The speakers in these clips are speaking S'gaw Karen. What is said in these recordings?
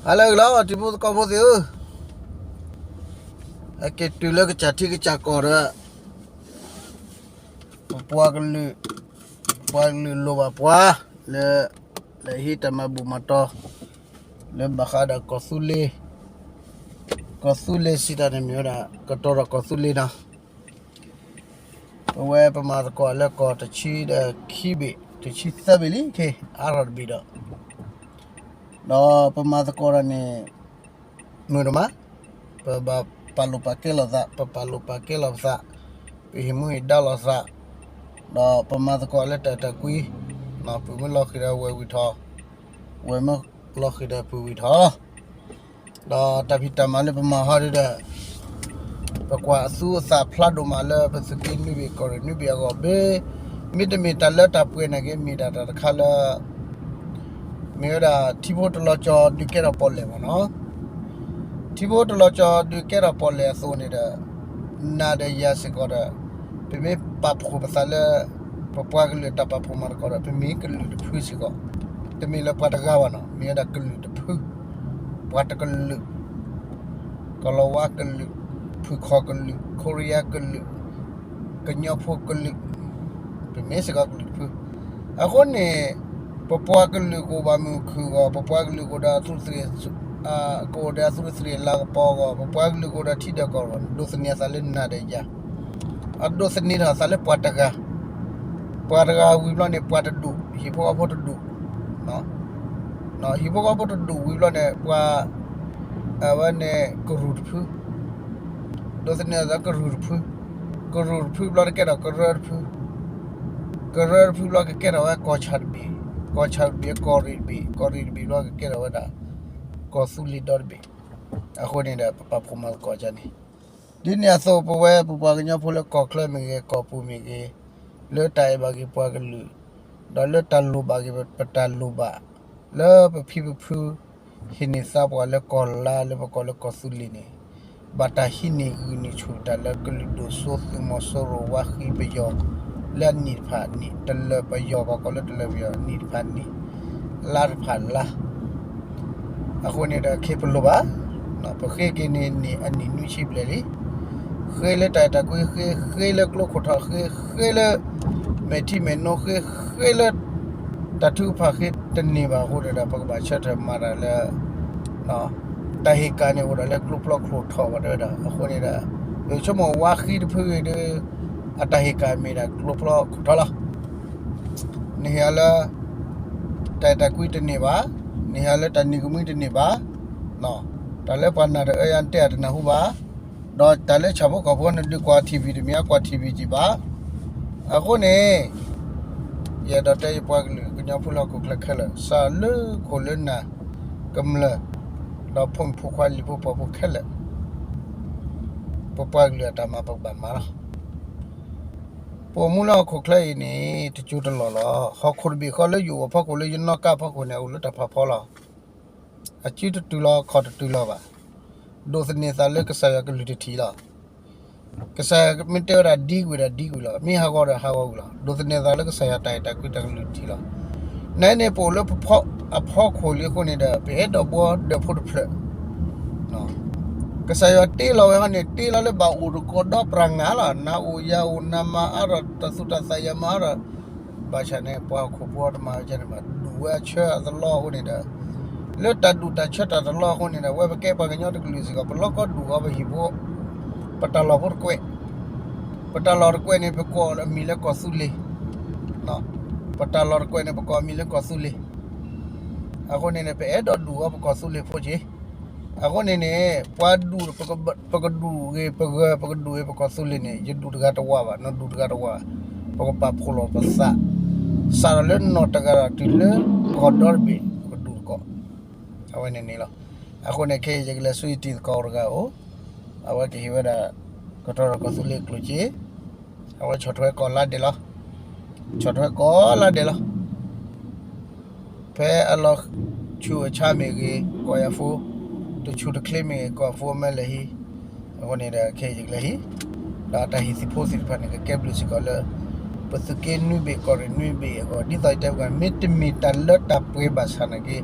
ဟါလၢအဂ့ၤလီၤ တံၤဖိသကိးဖိသ့ၣ်ဧၢ, ဟဲက့ၤတုၤလၢကစၢ်ထံကစၢ်ကီၢ်ဒီး ပပှၤကလုာ်, ပှၤကလုာ်လိၣ်ဘၣ်ပှၤ လၢ လဲၤဟံးတၢ်မၤဘူၣ်မၤတီၤ လၢဘၣ်ဃးဒီးကီၢ်သူလ့ၤ, ကီၢ်သူလ့ၤစံးတၢ်န့ၣ်မ့ၢ်ဝဲဒၣ် ကတီၤထီၣ်ကီၢ်သူလ့ၤနီၤ. ပဝဲပမၤသကိးလၢကီၢ်တဆံဒီးခံဘ့ၣ် တဆံသၢဘ့ၣ်လံ ခဲအါထီၣ်တဘ့ၣ်ဒီး, ဒီးပမၤသကိးတၢ်န့ၣ် မုာ်ဒိၣ်မး, ပဘၣ်ပာ်လိာ်ပာ်ကဲလိာ်သး, ပပာ်လိာ်ပာ်ကဲလိာ်ပသး, ပဟ့ၣ်မူဟ့ၣ်ဒါလိာ်သး, ဒီးပမၤသကိးလၢတၢ်အဲၣ်တၢ်ကွံ, ပုၢ်မ့ၢ်လီၤဃံၤဒီးဝဲၢ်ဝံၣ်ထီၣ်, ဝဲၢ်မ့ၢ်လီၤဃံၤဒီးပုၢ်ဝံၣ်ထီၣ် ဒီးတၢ်ဖံးတၢ်မၤလၢပမၤဟီဒ်ဒီး ပကွၢ်အသူအသးဖျါဒိၣ်မးလၢပသုးက့နွံဘ့ၣ်ကီၢ်ရ့ၣ်နွံဘ့ၣ်အဂီၢ်ဘ့ၣ်, မ့တမ့ၢ်တၢ်လၢတၢ်ပှဲၤနာ်က့ မ့ၢ်ဒၣ်တၢ်တခါလၢ မ့ၢ်ဝဲဒၣ်ထံဖိတလီၤကၠီၤဒုးကဲထီၣ်ပီၣ်လဲၣ်မ့ၢ်နီၤ. ထံဖိတလီၤကၠီၤဒုးကဲထီၣ်ပီၣ်လဲၣ်အသိးန့ၣ်ဒီး နၤဒီးယၤစ့ၢ်ကီးဒီး ပမ့ၢ်ပာ်ဖှိၣ်ပသးလၢ ပပှၤကလုာ်တၢ်ပာ်ဖှိၣ်မၤသကိးဒီး ပမ့ၢ်ကလုာ်တဖုစ့ၢ်ကီး, တမ့ၢ်လၢပှၤတဂၤဘၣ်နီၤ, မ့ၢ်ဝဲဒၣ်ကလုာ်တဖု, ပှၤတကလုာ် ကီၤလၤဝါကလုာ်, ဖုၣ်ခီၣ်ကလုာ်, ခိရံယါကလုာ်, ကညီဖိကလုာ်, ပမ့ၢ်စ့ၢ်ကီးကလုာ်တဖု. အဃိန့ၣ် ပပှၤကလုာ်ကအိၣ်ဘၣ်မုာ်ခုၣ်အဂီၢ်, ပပှၤကလုာ်ကအိၣ်ဒီးအသူးအသ့ၣ်, ကအိၣ်ဒီးအသူးအသ့ၣ်အလၤကပီၤအဂီၢ်, ပပှၤကလုာ်ကအိၣ်ဒီးထံဒီးကီၢ်အဂီၢ်, ဒိးသန့ၤအသးလၢနၤဒီးယၤ, အဒိးသန့ၤထီၣ်အသးလၢပှၤတဂၤ ပှၤတဂၤဝံၤဘျီန့ၣ် ပှၤတဒူၣ်, ဟံၣ်ဖိဃီဖိတဒူၣ်, ဟံၣ်ဖိဃီဖိတဒူၣ်ဝံၤဘျီန့ၣ် ပှၤ အဝဲန့ၣ်ကရူၢ်တဖု, ဒိးသန့ၤအသးကရူၢ်တဖု, ကရူၢ်တဖုဘျီတကဲထီၣ်ကရၢတဖု, ကရၢတဖုဘျီကကဲထီၣ်ဝဲကီၢ်ဆၣ်တဘ့ၣ်, ကီၢ်ဆၣ်တဘ့ၣ်ကီၢ်ရ့ၣ်တဘ့ၣ်, ကီၢ်ရ့ၣ်တဘ့ၣ်ဘျီကကဲထီၣ်ဝဲဒၣ် ကီၢ်သူလ့ၤဒီတဘ့ၣ်. အဃိန့ၣ်ဒီး ပပာ်ဖှိၣ်မၤသကိးကန့ၣ် ဒ်န့ၣ်အသိး ပဝဲပပှၤကညီဖိလၢကီၢ်ချၢမ့ၢ်ဂ့ၤ ကီၢ်ပူၤမ့ၢ်ဂ့ၤ, လၢတၢ်အဲၣ်ဘၣ်က့ၤပှၤကလုာ်, ဒီးလၢတၢ်လိၣ်ဘၣ်က့ၤပတၢ်လိၣ်ဘၣ်, လၢပဖံပဖု ဟ့ၣ်န့ၢ်သါပှၤလၢကီၢ်လါလၢပကိးလၢကီၢ်သူလ့ၤန့ၣ်, ဘၣ်တၢ်ဟံးန့ၢ်ဂုာ်န့ၢ်ဆူၣ်တၢ်လၢကလုာ်ဒိၣ်စိသုးမီၤစိရိၤဝါဃံပယီၤ လၢအနံၣ်တဖၣ်အနံၣ်, တလၢာ်ပယီၤပှၤကိးလၢတလၢာ်ပယီၤ နံၣ်တဖၣ်နံၣ်, လါတဖၣ်လါ အဃိန့ၣ်ဒီး ခဲပလိၣ်ဘၣ်, ပဃ့က့ၤန့ၣ်န့ၣ်အနံၣ်နွံဆံဘျဲၣ်လံ, ဃ့လၢတၢ်အဲၣ်တၢ်ကွံဃ့, ဃ့လၢကျိခိၣ်ထီၣ်ဃ့, ဃ့လၢ မဲာ်ထံမဲာ်နိဃ့, ဃ့လၢ တၢ်ထုကဖၣ်ဃ့တန့ၢ်ဘၣ်အဃိန့ၣ်ဒီး ပကဘၣ်ဆၢထၢၣ်မၤတၢ်လၢ တၢ်ဟ့ၣ်ကၣ်န့ၣ်အိၣ်ဒီးလၢကျိဖျီချိၣ်ထီၣ်ဘၣ်တဲဝဲဒၣ်. အဃိန့ၣ်ဒီး ယဆိကမိၣ်ဝါဃံတဖုအံၤဒီး အတၢ်ဟ့ၣ်ကၣ်မ့ၢ်ဒၣ်ကျိဖျီချိၣ်ထီၣ်လီၤ. နဟ့ၣ်အီၤလၢ တၢ်အဲၣ်တၢ်ကွံတန့ၢ်ဘၣ်, နဟ့ၣ်အီၤလၢတၢ်နံၤကမှံတန့ၢ်ဘၣ်, တၢ်လၢပှၤနၢ်တအၢယၤနတဲအတနၢ်ဟူဘၣ်, ဒီးတၢ်လၢဆၣ်ဖိကီၢ်ဖိနဒုးကွၢ် ထံၣ်ဝံၤ တမ့ၢ်အကွၢ် ထံၣ်ဝံၤ ကံၣ်ဘၣ်. အဃိန့ၣ် ယအဲၣ်ဒိးတဲယပှၤကလုာ်ကညီဖိလၢဟီၣ်ခိၣ်ချၢခဲလၢာ်, စးလၢခိၣ်လၢနၢ်ကမျၢၢ်, ဒီးဖိမုၣ်ဖိခွါလံၤဖိပိာ်ဖိခဲလၢာ်, ပပှၤကလုာ်အတၢ်မၤပကဘၣ်မၤလီၤ. ပအိၣ်မူလၢဟီၣ်ခိၣ်ချၢအံၤန့ၣ် တစိၢ်တလီၢ်လီၤ. ဟီၣ်ခိၣ်တဘ့ၣ်ဃီလၢယအိၣ်အဖီခိၣ် လၢယနီၢ်ကါဖီခိၣ်န့ၣ် အအိၣ်လၢတၢ်ဖးဖီလီၤ. အစုတတုၤလီၤ ခီၣ်တတုၤလီၤဘၣ်. ဒိးသန့ၤသးလၢကစၢ်ယွၤကလုၢ်တထံၣ်လီၤ. ကစၢ်ယွၤမ့ၢ်တဲဝဲဒၣ်ဒ်ကွံာ်ဒီးဒ်ကွံာ်လီၤ. မ့ၢ်ဟးဂီၤဒီးဟးဂီၤကွံာ်လီၤ. ဒိးသန့ၤသးလၢကစၢ်ယွၤတၢ်အဲၣ်တၢ်ကွံတၢ်ကလုၢ်တထံၣ်လီၤ. နန့ၣ် ပအိၣ်လၢအဖီခိၣ်လံအဃိန့ၣ်ဒီး ပအဲၣ်ဒိးဘှီဒၢးဖိတဖျၢၣ် ကစၢ်ယွၤတ့လီၤဝဲဟီန့ၣ် တ့လီၤလၢဘၣ်အိၣ်တကိးဒီပြၢ်နၤလီၤ. နၤအိၣ်ယၤအိၣ် နၤမၤအါထီၣ်တၢ်သူၣ်တၢ်သး ယၤမၤအါထီၣ်, ဘၣ်ဆၣ်န့ၣ် ပှၤဟီၣ်ခိၣ်ဖိတမၤဝဲန့ၣ်ဘၣ်, ဒူၣ်ဝဲအဆၢအသလီအဃိန့ၣ်ဒီး လၢတၢ်ဒူၣ်တၢ်ဆၢတၢ်သလီအဃိန့ၣ်ဒီး ဝဲပကဲပှၤကညီတကလုာ်စ့ၢ်ကီး ပလီၢ်ကီၢ်ဒူၣ်ဃီပဟံၣ်ဖိ, ပတၢ်လီၢ်ဖိတကွဲး, ပတၢ်လီၢ်တကွဲးန့ၣ် ပကိးအမံၤလၢကီၢ်သူလ့ၤ ပတၢ်လီၢ်တကွဲးန့ၣ် ပကိးအမံၤလၢကီၢ်သူလ့ၤ. အဃိန့ၣ်န့ၣ် ပအဲၣ်ဒိးဒူၣ်ဃီပကီၢ်သူလ့ၤဖိက့ၤ. အဃိန့ၣ်န့ၣ် ပှၤဒူၣ် ပကဒူၣ်ဂ့ၤပဂၢၢ် ပကဒူၣ်ဂ့ၤပကီၢ်သူလ့ၤန့ၣ် ယဒူၣ်တဂၤတဝးဘၣ် နဒူၣ်တဂၤတဝး, ပကပာ်ဖှိၣ်လီၤပသး, စးထီၣ်လၢနီၢ်တဂၤဒီးတုၤလၢကီၢ်ဒီတဘ့ၣ် ပကဒူၣ်တကီး, အဝဲန့ၣ်န့ၣ်လီၤ. အဃိန့ၣ်ခဲအံၤ ယကလဲၤဆူယတံၤသကိးတဂၤအအိၣ်, အဝဲကဟ့ၣ်ဝဲဒၣ် ကတီၤထီၣ်ကီၢ်သူလ့ၤကျိၣ်စ့ အဝဲဆီၣ်ထွဲကိးလါဒဲးလီၤ. ဆီၣ်ထွဲကိးလါဒဲးလီၤ. ဖဲအလီၤဆူၣ်အဆါမ့ၢ်ဂ့ၤ ကိးယၤဖိ, တဆူၣ်တချ့မ့ၢ်ဂ့ၤ ကိးဖိမဲလဲၤဟံး, အဃိန့ၣ်ဒီးခဲအံၤယကလဲၤဟံး, ဒီးတၢ်ဟ့ၣ်သံးဖိသ့ၣ်တဖၣ်န့ၣ် ကကဲဘျုးစ့ၢ်ကီးလၢ ပသုးက့နွံဘ့ၣ်ကီၢ်ရ့ၣ်နွံဘ့ၣ်အဂီၢ် ဒ်သိးယတဲဘၣ် မ့တမ့ၢ်တၢ်လၢတၢ်ပှဲၤဘၣ်ဆၣ်နာ်က့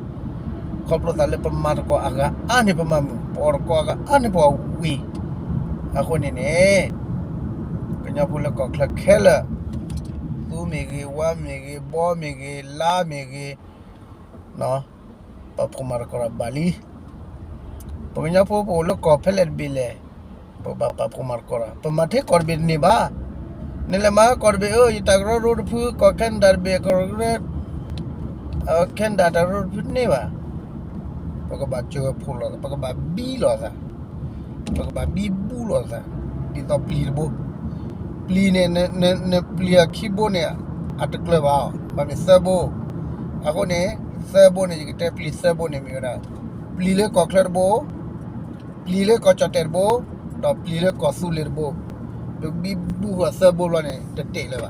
ခီဖျိသးလၢပမၤသကိးအဂၤအါန့ၢ်ပမၤမုာ်, ပအီၣ်သကိးအဂၤအါန့ၢ်ပအီၣ်ဝံၤ, အဃိန့ၣ်န့ၣ် ကညီဖိလၢကီၢ်ချၢခဲလၢာ်, သူမ့ၢ်ဂ့ၤ, ဝါမ့ၢ်ဂ့ၤ, ဘီမ့ၢ်ဂ့ၤ, လါမ့ၢ်ဂ့ၤ, ပာ်ဖှိၣ်မၤသကိးတၢ်ဘၣ်လံ. ပကညီဖိပအိၣ်လၢကီၢ်ဖဲလဲၣ်တဘ့ၣ်လဲၣ်, ပဘၣ်ပာ်ဖှိၣ်မၤသကိးတၢ်, ပမၤထဲကီၢ်တဘ့ၣ်တန့ၢ်ဘၣ်. နလဲၤမၤကီၢ်တဘ့ၣ်အၢ ယတၢ်ကရၢကရိတဖု, ကီၢ်ခဲနဒၤတဘ့ၣ်, ကီၢ် ခဲနဒၤတၢ်ကရၢကရိတဖုတန့ၢ်ဘၣ်. ပကဘၣ်စၢၤဖှိၣ်လိာ်သး, ပကဘၣ်ဘံလိာ်သး, ပကဘၣ်ဘံဘူလိာ်သး, ဒ်သိးပျံၤတဘိ, ပျံၤန့ၣ် နပျံၤအခံဘိန့ၣ် အတကျၢၤဘၣ်အီၤ, ဘၣ်မ့ၢ်သၢဘိ. အဃိန့ၣ် သၢဘိန့ၣ် ယကတဲပျံၤသၢဘိန့ၣ်မ့ၢ်ဝဲဒၣ်, ပျံၤလၢကီၢ်ချၢတဘိ, ပျံၤလၢကီၢ်ကၠီၣ်တဲၣ်တဘိ, ဒီးပျံၤလၢကီၢ်သူလ့ၤတဘိ. ပဘံဘူဃီၤသၢဘိဘျီန့ၣ် တတဲာ်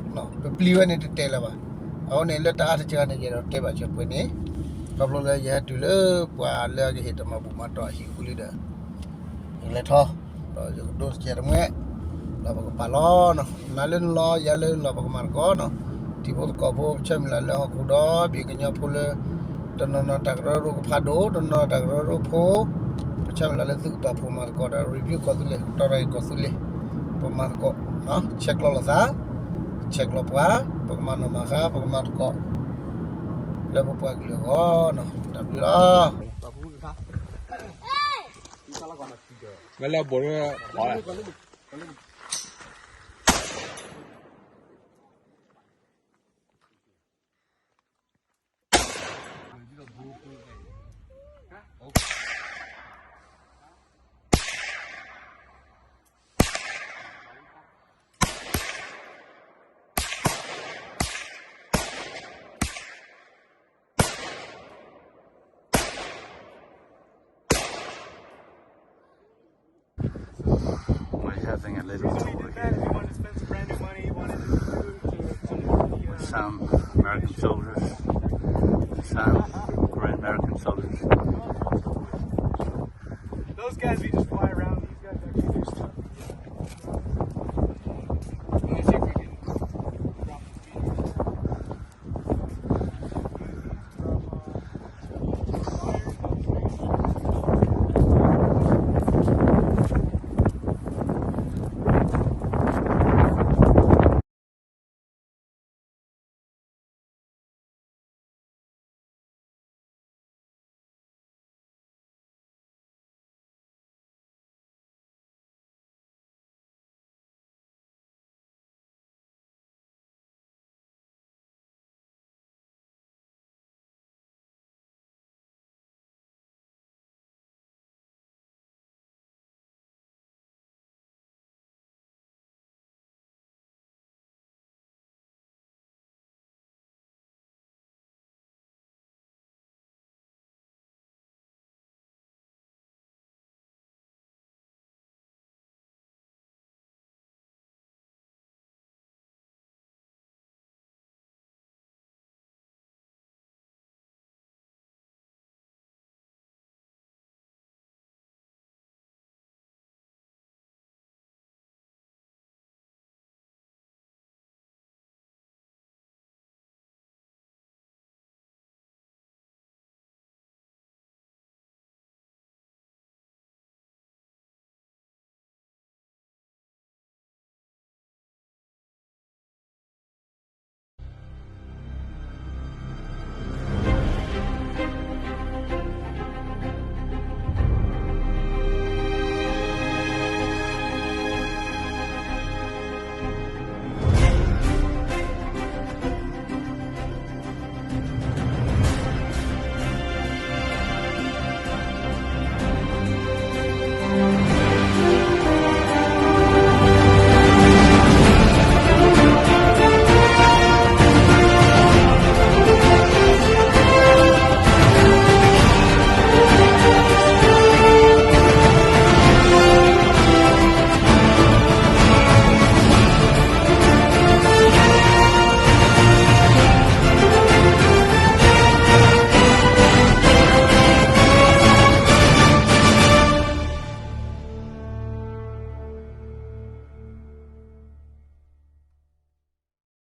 လၢၤဘၣ်. ပပျံၤဝဲန့ၣ်တတဲာ်လၢၤဘၣ်. အဃိန့ၣ် လၢတၢ်အါတကဂၤန့ၣ် ယအဲၣ်ဒိးတဲဘၣ်စၢၤပှဲၤန့ၣ်, ခီဖျိလၢယဟဲတုၤလၢပှၤလၢအကဟ့ၣ်တၢ်မၤဘူၣ်မၤတီၢ်အဟံၣ်ဃုလံဒီး ယကလဲၤထီၣ်, ဒီးယကဒိတစဲးတမှဲ, ဒီးပကပာ်လီၤ, နၤလၢနလီၤ ယၤလၢယလီၤ ပကမၤသကိးနီၤ. ထံဖိကီၢ်ဖိ ပဆၢမုၢ်လၢ်လၢဟီၣ်ခိၣ်ဒီဘ့ၣ်ကညီဖိလၢ တနီၤနီၤတၢ်ကရၢကရိကဖးဒိၣ်, တနီၤနီၤတၢ်ကရၢကရိဖိ, ပဆၢမုၢ်လၢ်လၢသုကပာ်ဖှိၣ်မၤသကိးဒီး review ကီၢ်သူလ့ၤ, တီၢ်ရၤအံၤကီၢ်သူလ့ၤ, ပမၤသကိး, ဆဲးကျိးလိာ်သး, ဆဲးကျိးပှၤ, ပကမၤနီၣ်မၤဃါ, ပကမၤသကိး လၢပပှၤကလုာ်အဂီၢ်နီၤ. တၢ်ဘျုးလီၤ. မ့ၢ်လၢအဘူး We're having a little tour here. Some American soldiers, some Korean American soldiers. Those guys we just